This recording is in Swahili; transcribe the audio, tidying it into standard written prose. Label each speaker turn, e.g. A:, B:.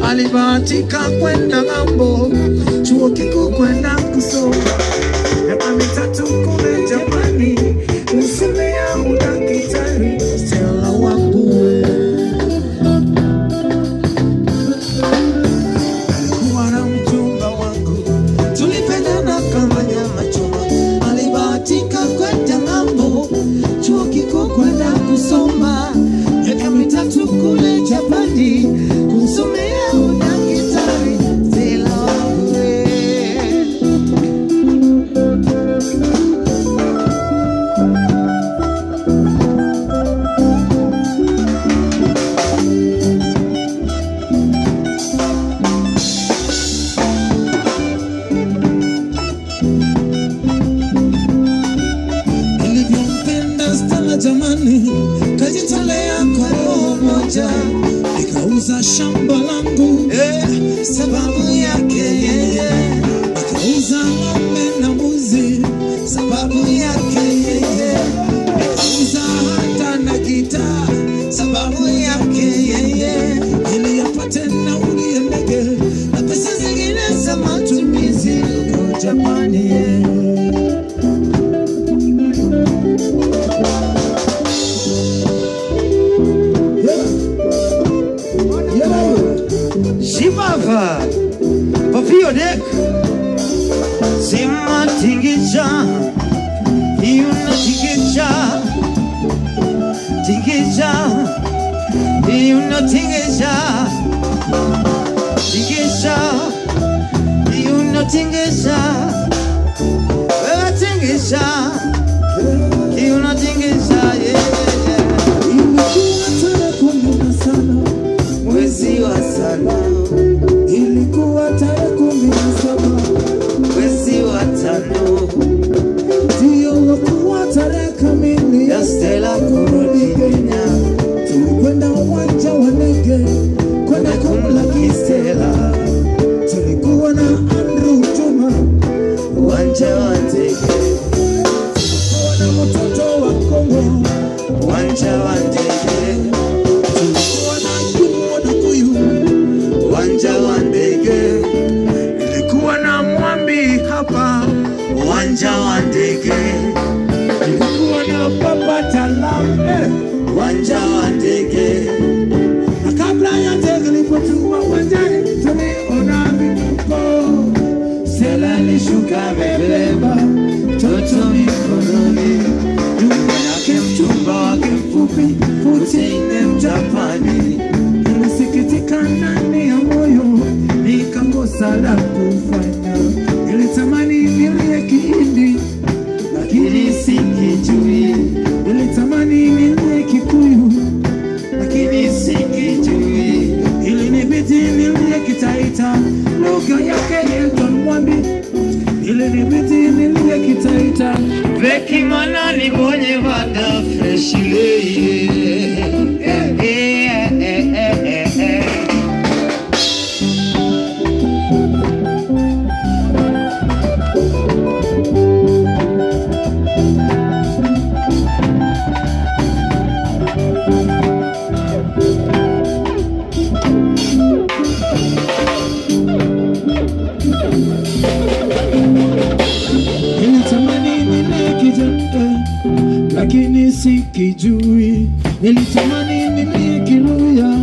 A: Alibahatika kwenda ng'ambo, chuo kikuu kwenda kusoma, miaka mitatu kule Japani, kusomea udaktari. Stella wangu alikuwa na mchumba wangu, tulipendana kama nyama choma. Alibahatika kwenda ng'ambo, chuo kikuu kwenda kusoma, miaka mitatu kule Japani, kusomea. Jamani, kajitolea kwa roho moja, nikauza shamba langu sababu yake yeye, nikauza ng'ombe na mbuzi sababu yake yeye, nikauza hata na gitaa sababu yake yeye, ili apate nauli ya ndege na pesa zingine za matumizi huko Japani.
B: Shibava, Papio Dick, Sima Tingicha, Yuna Tingicha, Tingicha, Yuna Tingicha, Tingicha, Yuna Tingicha, Tingicha, Yuna Tingicha, yeah. Mwezi wa saba,
A: ilikuwa tarehe 17,
B: mwezi wa 5,
A: ndio ilikuwa tarehe kamili
B: ya Stella kurudi Kenya.
A: Tulikwenda uwanja wa ndege kwenda
B: kumlaki Stella,
A: tulikuwa na Andrew Juma
B: uwanja wa ndege,
A: tulikuwa na mtoto wa Kongo
B: uwanja wa ndege,
A: tulikuwa na
B: uwanja wa ndege,
A: nilikuwa na Mwambi hapa
B: uwanja wa ndege,
A: nilikuwa na Papa Talam
B: uwanja wa ndege.
A: Na kabla ya ndege ilipotua uwanjani, tuliona vituko. Stella alishuka amebeba
B: mtoto mikononi, nyuma yake mchumba wake mfupi futi 4 Mjapani.
A: Nilisikitika ndani ya moyo, nikakosa la kufanya. Nilitamani nilie Kihindi,
B: lakini sikijui.
A: Nilitamani nilie Kikuyu,
B: lakini sikijui.
A: Ilinibidi nilie Kitaita, lugha yake Hilton Mwambi. Ilinibidi nilie Kitaita.
B: Beki manani bonye wada fresh leye.
A: Nilitamani nilie Kijaka, lakini sikijui. Nilitamani nilie Kiluya,